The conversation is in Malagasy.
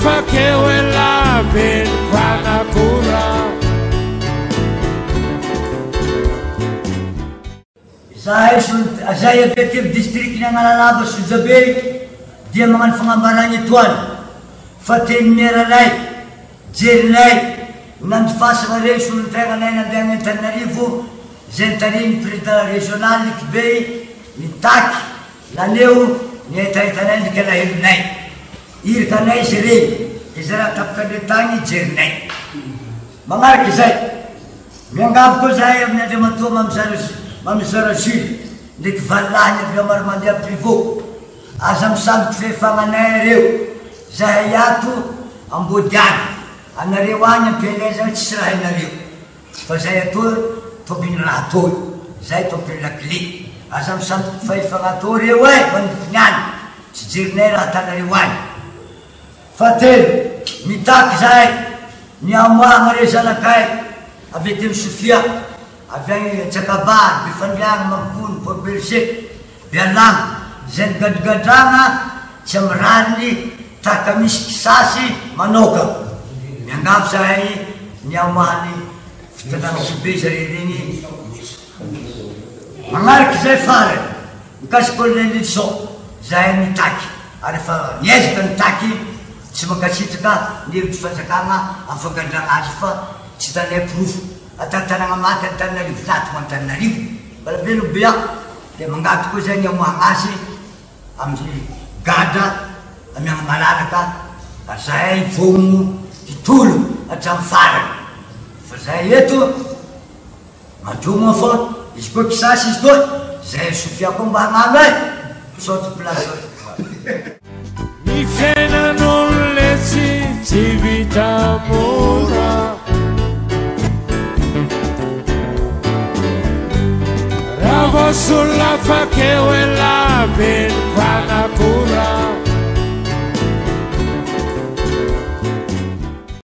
afaka eo elah be ny mpanakora. Izahay izay avy aty amin'ny distrikin'i Analalava Sojabe dia magnano fagnambaragna etoana fa tenimieranay, jerinay, nandifasagna ireny solontegnanay nandeha agny Antananarivo izay nitarihin'ny Président Régional Kibey nitaky naneho ny hetahetanay ndraiky alahelonay. Iraka anay izy ireny dia izay raha tapaka tagny jerinay. Magnaraka izay, miangavy koa zahay amin'ny Andriamatoa Mamizara Jules ndraiky valilahiny avy ao Maromandia Privot, aza misambotra fahefagna anay areo, zahay ato Ambodiady, anareo agny ampielezagna tsisy raha hainareo, fa zahay atoa tompiny raha toy, zahay tompiny lakile, aza misambotra fahefagna atoa reo eh, manomboky niany, tsy jerinay raha atanareo agny. Fahatelo, mitaky izahay ny hamoahana ireo zanakay avy aty amin'ny Sofia, avy any Antsakabary, Befandriana, Mampikony, Port Bergé, Bealagna, izay nigadragadrana tsy amin'ny rariny tahaka misy kisasy manaoka. Miangavy izahay ny hamoahan'ny fitondrana foibe zareo ireny. Magnaraka izay farany, mikasika Colonel Nilson, izahay mitaky ary efa niezaka nitaky tsy mankasitraka ny hevitry fanjakana amin'ny fangadrana azy fa tsy hitanay porofo. Atantanagna maty Antananarivo tato Antananarivo, mbola velogno be aho dia mangato koa izay ny hamoahagna azy amin'ny gadra amiagna malalaka ary zahay vonogno hitologno hatramin'ny farany fa zahay eto. Mandrogno fa izy koa kisasy izy koa zay Sofia koa mba hagnano eh! Misaotra place. Ny fiainan'olo letsy tsy vita mora. Raha vao solafaka eo elah be.